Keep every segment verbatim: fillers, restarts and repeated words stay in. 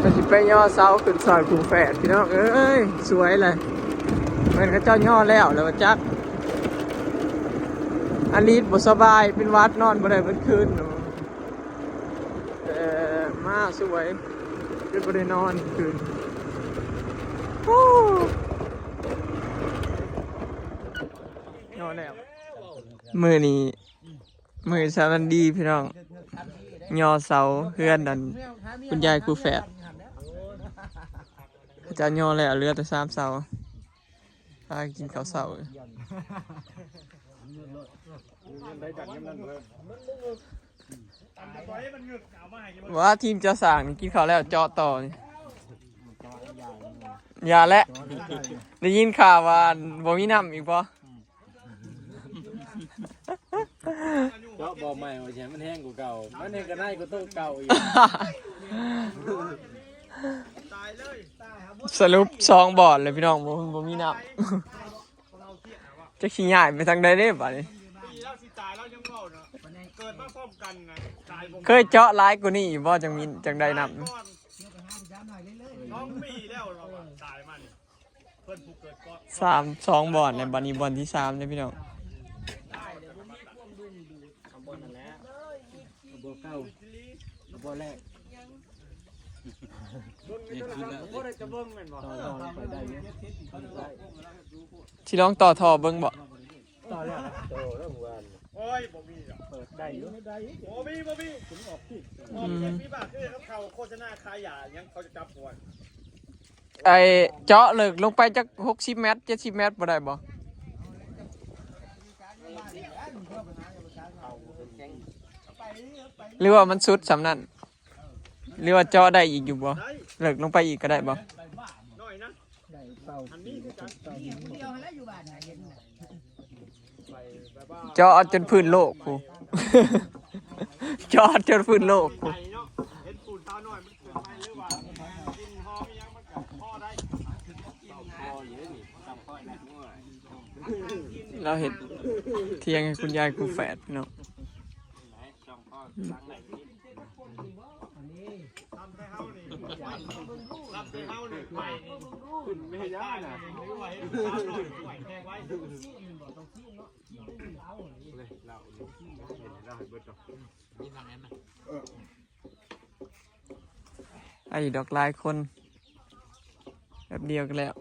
ก็สิไปย่อเสาขึ้นซอยกูแฝดพี่น้องเอ้ย สวยเลย เหมือนเขาเจ้าย่อแล้วแล้วจัก อันนี้บ่สบาย เป็นหวัดนอนบ่ได้เมื่อคืน เออ มาสวย เป็นบ่ได้นอนคืน ฮู้ ย่อแล้ว มื้อนี้ มื้อสาวันดีพี่น้อง ย่อเสาเฮือนนั่น คุณยายคู่แฝด เขาเจ้าย่อแล้วเหลือแต่สามเสา พากินข้าวเช้า ว่าทีมเจ้าสร้างนี่กินข้าวแล้วเจาะต่อนี่ อย่าและ ได้ยินข่าวว่าบ่มีน้ำอีกบ่ เจาะบ่อใหม่ว่าใช่มันแห้งกว่าเก่า มันแห้งกระไนกว่าโต๊ะเก่าอีก สรุปสองบ่อนเลยพี่น้อง บ่บ่มีน้ำ จะขี้ย้ายไปทางใดเด้บัดนี้ ปีแล้วสิตายแล้วยังเว้าเนาะเกิดมาพร้อมกันนะตายบ่ เคยเจาะหลายกว่านี้บ่จังมีจังได้น้ำ ก่อนสองปีแล้วเราอะตายมานี่เพิ่นผู้เกิดก่อน สามสองบ่อนเลยบัดนี้บ่อนที่สามเลยพี่น้อง บ่อเก่าบ่อแรก เบิ่งในโทรศัพท์ก็บ่ได้จะเบิ่งแม่นบ่ ต่อรองไปได้เนี่ย สิลองต่อท่อเบิ่งบ่ ต่อแล้วโตแล้วเมื่อวาน โอ้ยบ่มีหรอก เปิดได้อยู่ บ่มีบ่มีผมออกที่ออกเสียงมีบาทคือเขาโฆษณาขายยายังเขาจะจับปวด ไอเจาะเลิกลงไปจักหกสิบเมตรเจ็ดสิบเมตรบ่ได้บ่ หรือว่ามันสุดสำนั่น หรือว่าเจาะได้อีกอยู่บ่ เลิกลงไปอีกก็ได้บ่ หน่อยนะ ได้เป่า อันนี้คือการ เจาะเอาจนพื้นโลกผู้ เจาะเอาจนพื้นโลกผู้ ไก่เนาะเห็นปูนตาหน่อยมันเกิดไปหรือว่ากินหอมยังมันกับพ่อได้ เราเห็นเทียงให้คุณยายคู่แฝดเนาะ ทำให้เฮานี่ทำให้เฮานี่ไป ขึ้นไม่ให้ย่านะ หรือว่าเห็นตาหน่อยไหวแทงไว้ ไอ้ดอกหลายคน แบบเดียวกันแล้ว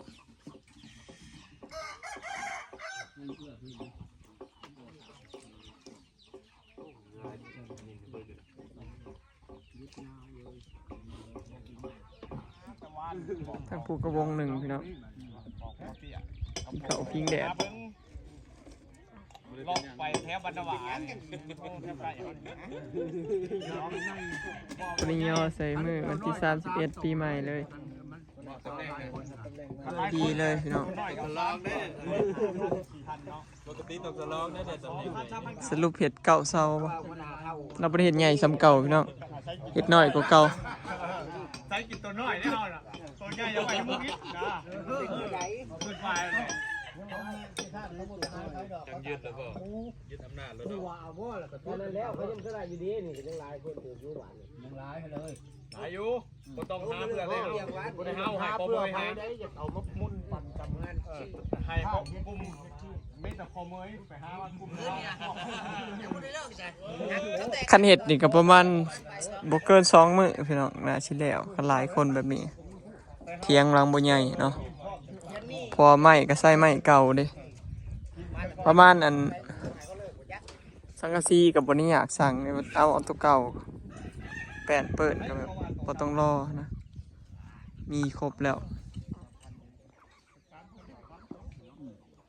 ทั้งผู้กระวงหนึ่งพี่น้อง เขาพิงแดด ลอกไปแถวบันดาหวาน ปริญญาใส่มือวันที่สามสิบเอ็ดปีใหม่เลย ดีเลยพี่น้อง ปกติต้องสลองได้แต่ตำแหน่ง สรุปเห็ดเก่าเซาบ่ เราบ่ได้เห็ดใหญ่ส่ำเก่าพี่น้อง เห็ดน้อยกว่าเก่า ใส่กินตัวน้อยได้เอาล่ะตัวใหญ่เอาไปมุกอิดนะขึ้นไปเลย จังยึดแล้วก็ยึดอำนาจแล้วเนาะ ว่าเอาบ่ล่ะก็ตอนนั้นแล้วเขายังเท่าไหร่อยู่ดีนี่ก็ยังหลายคนถืออยู่หวานนี่ ยังร้ายเลย หลายอยู่บ่ต้องหาเพื่อเลยเนาะบ่ได้เฮาให้พ่อบ่ให้หาได้อยากเอามามุ่นปั่นจำงานเออให้พ่อกลุ่มไม่แต่พ่อเมยไปหาว่ากลุ่ม คันเห็ดนี่ก็ประมาณบ่เกินสองมื้อพี่น้องน่าสิแล้วคันหลายคนแบบนี้ เถียงหลังบ่ใหญ่เนาะ เพราะว่าไม้ก็ใส่ไม้เก่าเด้ ประมาณอัน สังกะสีก็บ่ได้อยากสั่งเลย เอาเอาตัวเก่า แป้นเปิ้นก็แบบบ่ต้องรอนะ มีครบแล้ว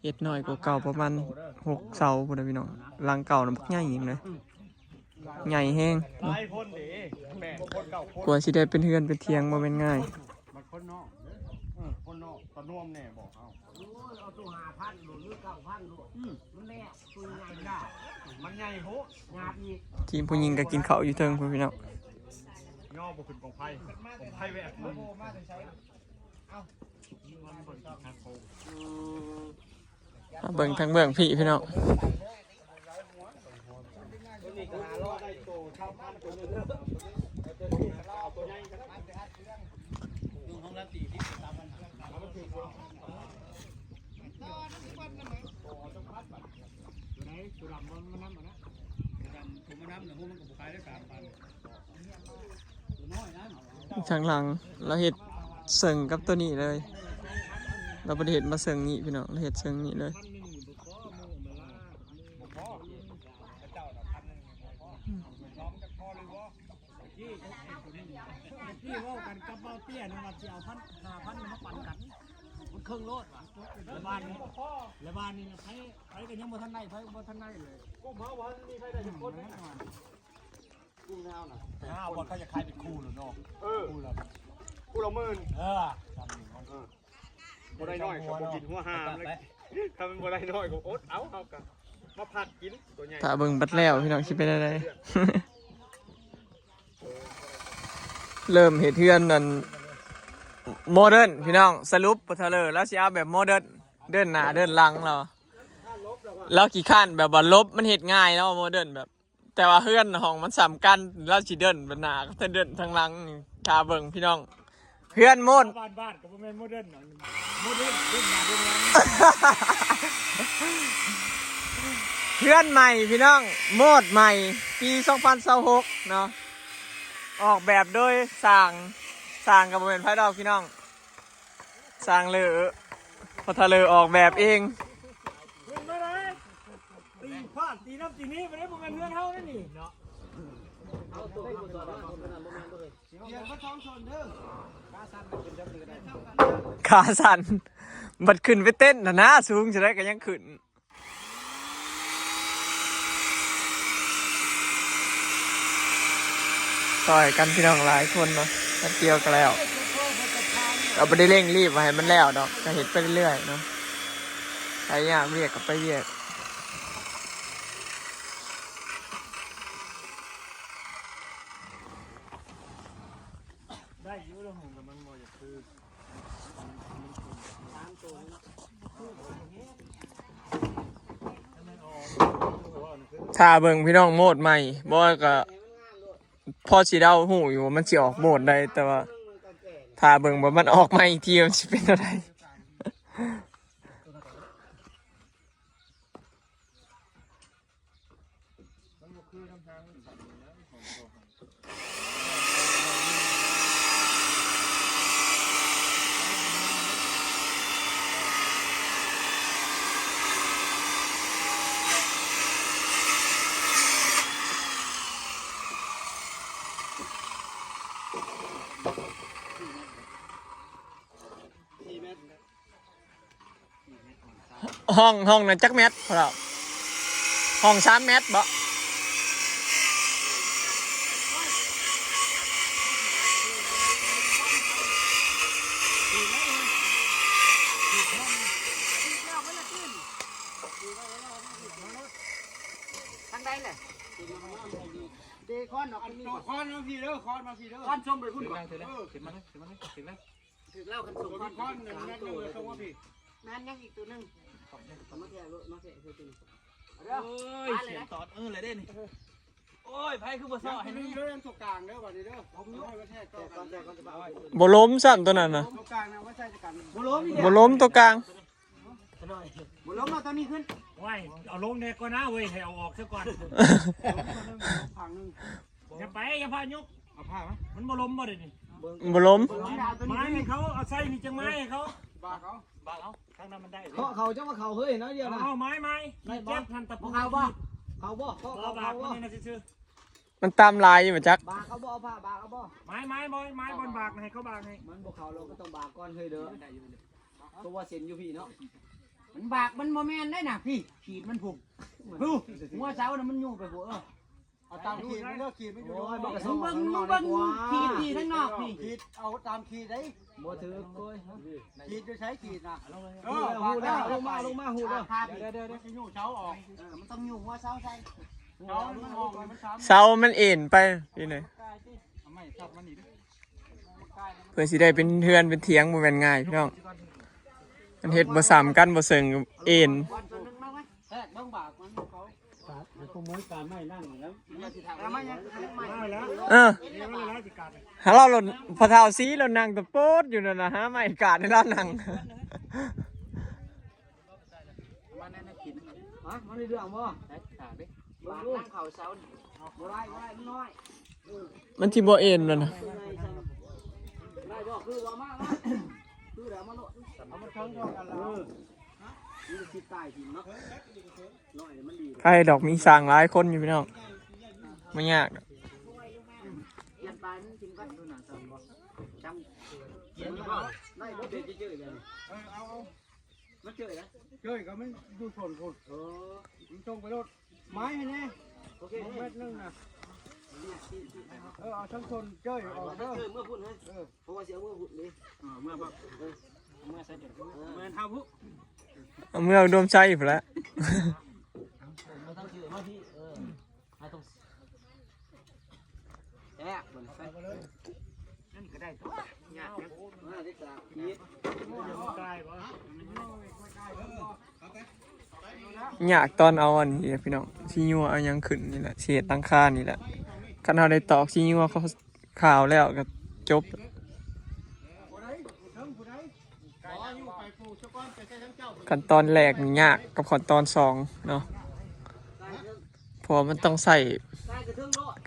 เฮ็ดน้อยกว่าเก่าประมาณหกเสาพุ้นนะพี่น้อง หลังเก่าน่ะบักใหญ่หนึ่งเลย ใหญ่แฮง หลายคนเด้แปดคนเก้าคน กว่าสิได้เป็นเฮือนเป็นเถียงบ่แม่นง่าย มันคนนอกเออคนนอกตะนวมแน่บอกเอา เอาตัวห้าพันหรือเก้าพันลูกมันแน่ตัวใหญ่ได้ มันใหญ่โห หยาบอีก ทีมผู้หญิงก็กินข้าวอยู่เทิงพุ้นพี่น้อง ย่อบ่ขึ้นกองไฟกองไฟแบบมัน มาเบิ่งทางเบื้องพี่พี่น้อง ตัวนี้ก็หาลอดได้โตเท่าพันตัวนึง เ ตัวไหนตัวดำบ่มานำบ่นะ ตัวดำตัวมานำเนี่ย มันก็บ่ขายได้สามพัน ตัวน้อยนะ ทางหลัง เราเฮ็ดเซิงกับตัวนี้เลย เราบ่ได้เฮ็ดมาเซิงนี้พี่น้อง เราเฮ็ดเซิงนี้เลย ที่เว้ากันกับเบาเตี้ยนะว่าสิเอาพันห้าพันมาปันกัน มันเครื่องโลดว่ะ แล้วบ้านนี้ แล้วบ้านนี้ไผ ไผก็ยังบ่ทันได้ ไผบ่ทันได้เลย กูมาว่ามีใครได้จักคนนะ กูแนวน่ะ อ้าว บ่เขาจะขายเป็นคู่หรือเนาะ เออ คู่ละ คู่ละหมื่น เออ เออ บ่ได้น้อยก็บ่กินหัวหามเลย ถ้ามันบ่ได้น้อยก็อดเอา เอากันมาผัดกินตัวใหญ่ ถ้าเบิ่งบัดแล้วพี่น้องสิเป็นอะไร เริ่มเฮ็ดเฮือนนั่นโมเดิร์นพี่น้อง สรุปพ่อเฒ่าเลิศแล้วสิเอาแบบโมเดิร์น เดินหน้าเดินหลังเรา เราขี้คร้านแบบว่าลบมันเฮ็ดง่ายแล้วโมเดิร์นแบบ แต่ว่าเฮือนห้องมันสำคัญ เราสิเดินไปหน้าก็จะเดินทางหลังนี่ ถ้าเบิ่งพี่น้อง เฮือนโมด บ้านบ้านก็บ่แม่นโมเดิร์นเนาะ โมเดิร์นเดินหน้าเดินหลัง เฮือนใหม่พี่น้อง โมดใหม่ ปีสองพันยี่สิบหกเนาะ ออกแบบโดยช่าง ช่างก็บ่แม่นไผดอกพี่น้อง ช่างเลอ พ่อเฒ่าเลอออกแบบเอง ขึ้นมาเลย ตีพลาดตีน้ำตีนี้ไปได้บ่แม่นเฮือนเฮานั่นนี่เนาะ เปลี่ยนมาสองส่วนเด้อ ขาสั่น บัดขึ้นไปเต้นน่ะนะ สูงจะได้ก็ยังขึ้น ซอยกันพี่น้องหลายคนเนาะ แป๊บเดียวก็แล้ว ก็บ่ได้เร่งรีบว่าให้มันแล้วดอก ก็เฮ็ดไปเรื่อยๆเนาะ ไปยากเวียกก็ไปเวียก ได้อยู่แล้ว ผมกับมันบ่อยากคือ ถ้าเบิ่งพี่น้องโหมดใหม่ บ่ก็พอสิเดาฮู้อยู่ว่ามันสิออกโหมดใด แต่ว่าถ้าเบิ่งว่ามันออกใหม่อีกทีมันสิเป็นจั่งใด มันบ่คือน้ำทางมันสั่นอยู่นะ ของตัวหัน ห้อง ห้องนั้นจักแมตรพอแล้ว ห้องสามแมตรบ่ ทางใดแหละ เดคอนเนาะ อันนี้ คอนมาพี่เด้อ คอนมาพี่เด้อ คอนชมไปพุ่นก่อน เออ ขึ้นมาเลย ขึ้นมาเลย ขึ้นเลย ถือแล้วกันส่ง ตัว ก้อน พี่ก้อนหนึ่ง สาม แม่น ตัว หนึ่งเลย ส่งมาพี่ นั่นยังอีกตัวหนึ่ง เอามาแทะรถมาแทะเธอตัวหนึ่ง เด้อ โอ้ย มาเลยนะ เสียงตอด เออเลยเด้นี่ โอ้ย ไผคือบ่ซ้อให้ นี่ เรื่องตัวกลางเด้อ บัดนี้เด้อ ผมเอาไว้แทะต่อ แต่ก่อน แต่ก่อนจะมาเอา บ่ล้มซ้ำตัวนั้นนะ ตัวกลางนะ ไว้ใส่กัน บ่ล้มอีก บ่ล้มตัวกลาง บ่ล้มเอาตัวนี้ขึ้น ว้าย เอาลงแน่ก่อนนะเว้ย ให้เอาออกซะก่อน พังหนึ่ง อย่าไป อย่าพายก เอาผ้ามา มันบ่ล้มบ่เดี๋ยวนี้ บ่ล้ม ไม้ให้เขา เอาใส่นี่จังไม้ให้เขา บากเอา บากเอา ข้างนั้นมันได้ เคาะเขาจะมาเขาเฮ้ยน้อยเดียวนะ เอาไม้ไม้ ได้บ่ เจ็บทันตะปู เขาบ่ เขาบ่ เคาะ เขา เขา บาก เขาบ่ มันนี่นะซื่อ มันตามลายอยู่บ่จัก บากเขาบ่ เอาผ้าบากเขาบ่ ไม้ไม้บอยไม้บอลบากให้เขาบากให้ มันบ่เขาเราก็ต้องบากก่อนเฮ้ยเด้อ ได้อยู่ ตัวเส้นอยู่พี่เนาะ มันบากมันบ่แม่นได้น่ะพี่ ขีดมันผุ่ง ดู หัวเสาน่ะมันอยู่ไปหัว เออ เอาตามขีดมันเด้อ ขีดมันอยู่ โอ้ย มันก็ มึงเบิ่ง มึงเบิ่งขีดที่ข้างนอกนี่ ขีด เอาตามขีดได้ บ่ถือโอ้ย ขีดอยู่ใช้ขีดนะ เออ ฮู้แล้ว ฮู้แล้ว ลงมา ลงมา ฮู้แล้ว พาไป เดี๋ยว เดี๋ยว เดี๋ยว มันจะอยู่เสาออก เออ มันต้องอยู่หัวเสาใส่ เสามันออกเลย มันสาม เสามันเอ็นไปพี่น้อย เอาไม้ทับมันนี่ดิ เพื่อสิได้เป็นเฮือนเป็นเถียงบ่แม่นง่ายพี่น้อง มันเฮ็ดบ่ซ้ำกันบ่เซิงเอ็น แทกเบิ่งบากมันเขา ครับ แล้วก็ม้วนตามไม้นั่งอยู่แล้ว เอามายัง เอามายัง เออ เดี๋ยวมันแล้วสิกัด ถ้าเราหล่นพอเท้าซีเรานั่งตะโปดอยู่นั่นนะฮะ ไม่กาดให้เรานั่ง มันนั่นน่ะกิน ฮะ มันได้เรื่องบ่ ได้ถามดิ บาดทางเขาเสานี่ บ่ได้ บ่ได้ มันน้อย มันสิบ่เอ็นแล้วนะ ได้บ่ คือว่ามา มา คือเดี๋ยวมาโลด เอามาทั้งเท่ากันแล้ว เออ นี่ก็คิดตายกินเนาะ น้อยเนี่ยมันดี ใครดอกมีสร้างหลายคนอยู่พี่น้อง ไม่ยากดอก ยัดปลามันกินก่อน ดูหนังซ้ำบ่ จำ เขียนอยู่บ่ ได้บ่ เดี๋ยวจะเจออีกแล้วนี่ เออ เอา เอา มันเจออีกแล้ว เจออีกก็มันอยู่ส่วนคน เออ มันตรงไปโลด ไม้ให้แน่ โอเค เม็ดหนึ่งนะ เออ เอาทั้งส่วนเจอออกเด้อ เออ เมื่อพูดนะ เออ เพราะว่าเสียเมื่อพูดเลย เออ เมื่อแบบ เออ เมื่อใส่เดี๋ยว เมื่อเท่าผู้ เอาเมื่ออุดมใช้อยู่แล้ว มาต้องถือมาพี่ เออ มาต้อง แซ่บ นั่นก็ได้ตัวยากนะ มาได้สามขีด ยากตอนเอาอันนี้พี่น้อง สิยัวเอาหยังขึ้นนี่แหละ สิเฮ็ดหลังคานี่แหละ คันเฮาได้ตอกสิยัวเขาขาวแล้วก็จบ ขั้นตอนแรกนี่ยากกับขั้นตอนสองเนาะ เพราะว่ามันต้องใส่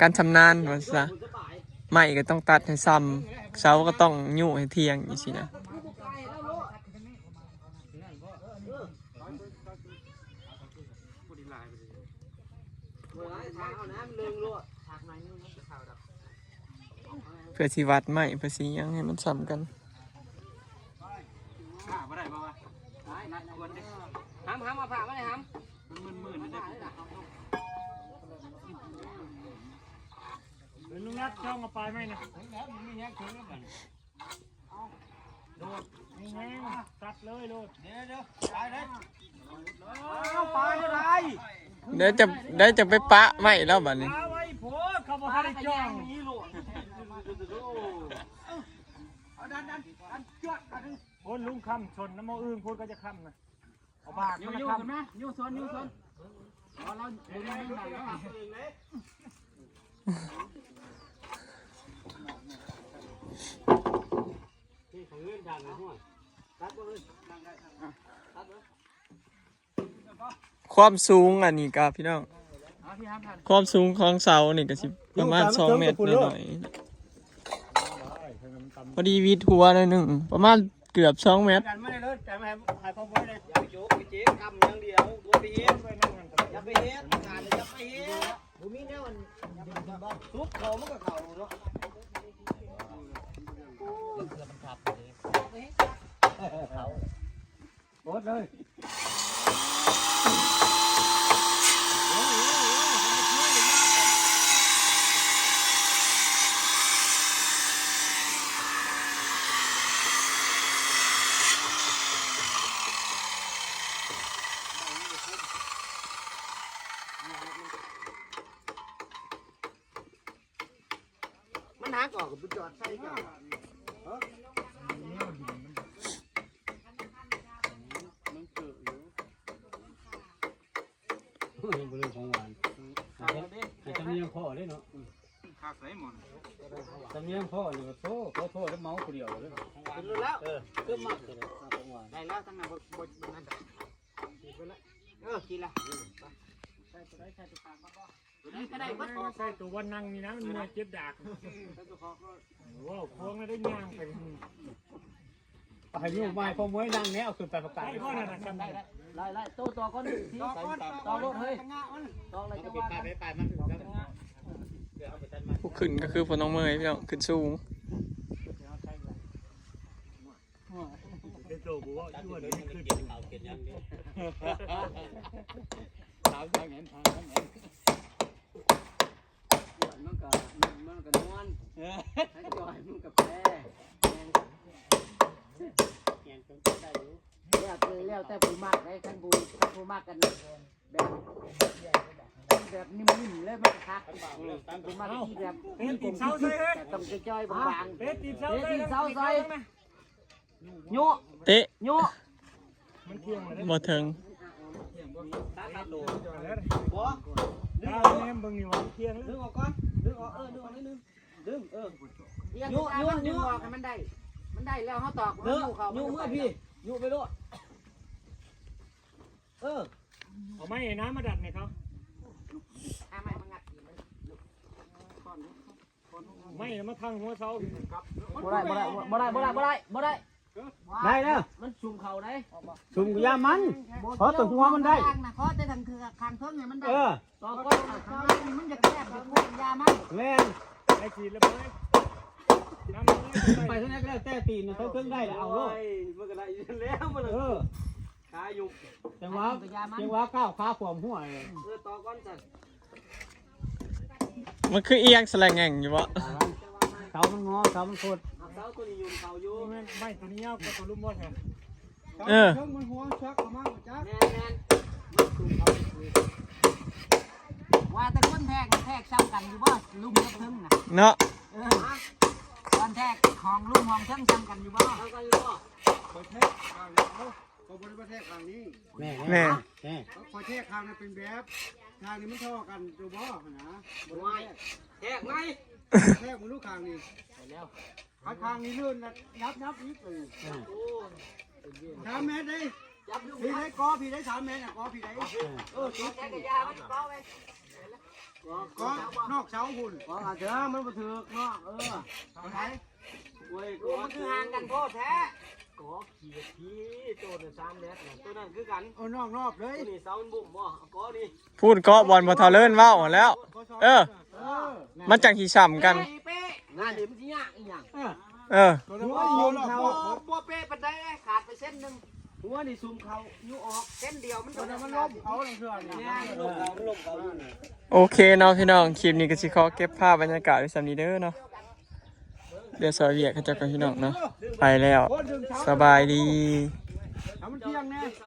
การชำนาญว่าซะ ไม้ก็ต้องตัดให้ส่ำ เสาก็ต้องยู้ให้เที่ยงจั่งซี้นะ เพื่อสิวัดไม้ เพื่อสิหยังให้มันส่ำกัน ผ้าบ่ได้บ่วะ หาม หาม เอาผ้ามาเลย หาม มันมึนๆนะ เดี๋ยวลุงนัดจ้องเอาปลายไม้นะ โดด นี่ไง ตัดเลยโลด เดี๋ยว เดี๋ยว เดี๋ยว ปลายเท่าไหร่ เดี๋ยวจะ เดี๋ยวจะไปปะไม้แล้วบัดนี้ ปลาไว้โพด เขาบ่ทันได้จ้อง เอาดัน ดัน ดัน จวด ดัน โอ้ย ลุงคำชนน้ำมออื่น พูดก็จะคำนะ เอาบาด ยู มา ยู คำ ขึ้นมา ยู ซน ยู ซน เอา เรา เรา เรา เรา นี่ของเงินดังนะห้วย ตัดบ่เลย ดังได้ ตัดเลย ความสูงอันนี้ครับพี่น้อง เอาที่ห้ามทัน ความสูงของเสานี่ก็สิประมาณ สองเมตรหน่อยๆ พอดีวิดหัวหน่อยหนึ่ง ประมาณเกือบ สองเมตร ดันมาเลย ดันมาให้ ให้พ่อพ่อเลย อย่าไปโจกไปเจ๊กำอย่างเดียว ตัวไปเฮ็ด อย่าไปเฮ็ด งานเลยอย่าไปเฮ็ด บ่มีแนวอัน ทุบเขามันก็เข้าเนาะ โคตรเลย มันหักออกก็ไปจอดใส่กัน มันเกิดอยู่ ยังบ่ได้ของหวาน อาจจะมียังพอเลยเนาะ คักเลยหมด จำเนียงพ่อนี่ก็โทษ ขอโทษแล้วเมาผู้เดียวเลย เป็นแล้ว เออ ขึ้นมาเลย ได้แล้วตั้งนาน บน บนนั้น เออ กินละ ใส่ตัวใดใส่ตัวกลางก็พอ ตัวใดก็ได้ ใส่ตัววันนั่งนี่นะ มันมวยเจ็บดาก โอ้โห พวงแล้วได้ย่างไป ไปอยู่ไม้พ่อมวยนั่งแนวขึ้นไปประกาศ ได้ก่อนนะ ได้ ได้ ได้ โต้ต่อก่อน ต่อก่อน ต่อรถเฮ้ย ต่ออะไรจะว่ากัน ไปไปมัน ผู้ขึ้นก็คือพ่อน้องเมยพี่น้อง ขึ้นสูง เป็นโตบัวอยู่อันนี้ขึ้น เอาเก็บยังเดียว ถามทางนั้น ถามทางนั้น มันก็ มันก็นอน เออ ให้จ่อยมันก็แปร แม่น แม่น เป็นไปได้อยู่ แล้วแต่ แล้วแต่ผู้มักได้ คันผู้ คันผู้มักกัน แบบ แบบนิ่มๆเลยมันก็คัก คันผู้มักที่แบบ เอ้า มีความคิด เอ้า แต่ต้องจ่อยๆบางๆ เตะตีนเสาใส่ เตะตีนเสาใส่ โยะ เตะ โยะ มันเที่ยงเลย บ่ถึง บ่ ดึงออก แนมเบิ่งนี่หว่า เที่ยงเลย ดึงออกก่อน ดึงออก เออ ดึงออกนิดนึง ดึง เออ เอียง ยุ ไป ยุ มัน ยุ ดึงออกให้มันได้ มันได้แล้วเขาตอก เนอะ มันอยู่เขา ยุ มัน เมื่อ ไป พี่ แล้ว ยุไปโลด เออ เอาไม้น้ำมาดัดให้เขา เอาไม้มางัดอีกมัน ไม้มาทางหัวเสา บ่ได้ บ่ได้ บ่ได้ บ่ได้ บ่ได้ บ่ได้ ได้แล้ว มันซุ่มเขาได้ ซุ่มกับยามัน ขอแต่หัวมันได้ ขอแต่ทางเทือกทางเทิงให้มันได้ เออ ต่อก้อนข้างล่างนี่มันจะแคบจะกว้างยามัน แม่น ไอ้ขีดละเบ้ยน้ำมัน ไปเท่านั้นก็แล้วแต่ตีนนะ เขาเครื่องได้แล้วเอาโลด โอ้ย มันก็ได้อยู่แล้ว มัน เออ ขายุบ จังหวะ ยามัน จังหวะก้าวขาขวมหัวเลย เออ ต่อก้อนสั่น มันคือเอียงแสลงแง่งอยู่บ่ เสามันงอ เสามันโคตร เอาเสาตัวนี้ยุงเขาอยู่ แม่นไม้ตัวนี้ยาวกว่าตัวลุ่มบ่แท้ เออ เทิงมันหัวชักออกมาบ่จัก แม่นแม่นมันสูงเขา ว่าแต่คนแทกน่ะแทกซ้ำกันอยู่บ่ ลุ่มกับเทิงน่ะ เนาะ เออ ตอนแทกของลุ่มของเทิงซ้ำกันอยู่บ่ เอากันอยู่บ่ คอยแทกข้างนี้ เอา เขาบ่ได้มาแทกข้างนี้ แม่ แม่ แม่ คอยแทกข้างนั้นเป็นแบบ ข้างนี้มันเท่ากันตัวบ่หั่นนะ บ่ได้แทก แทกไหม แทกมันลูกข้างนี้ ไปแล้ว ข้างนี้ลื่นนะ ยับ ยับอีกเลย โอ้ สามเมตรเด้ ยับลูก พี่ได้กอ พี่ได้สามเมตรนะ กอ พี่ได้ เออ จุด แทกกระยามันเบาไป กอนอกเสาหุ่น กออาจจะมันบ่ถืกเนาะ เออ เอาไหน โอ้ย โอ้ กอ มันคือห่างกันโพดแท้ กอขีดพี่ โตน่ะสามเมตรน่ะ ตัวนั้นคือกัน เอานอกนอกเลย ตัวนี้เสามันบุ่มบ่ เอากอนี่ พูดเกาะบอลพอเท่าเลิ่นเว้าแล้ว เออ เออ มันจังสิซ้ำกัน เป๊ะ งานนี้มันสิยากอีหยัง เออ เออ ตัวนั้น หัว มัน โยน เขา บ่ บ่เป๊ะปานใด ขาดไปเส้นหนึ่ง หัวนี่ซุ่มเขาอยู่ออก เส้นเดียวมัน ตัวนั้นมันล้มเขาลงเทื่อนี่ แม่น ล้มเขา ล้มเขาอยู่นี่ โอเคเนาะพี่น้อง คลิปนี้ก็สิขอเก็บภาพบรรยากาศไว้ส่ำนี้เด้อเนาะ เดี๋ยวซอยเวียกเขาเจ้ากันพี่น้องเนาะ ไปแล้ว สบายดี เอามันเที่ยงแน่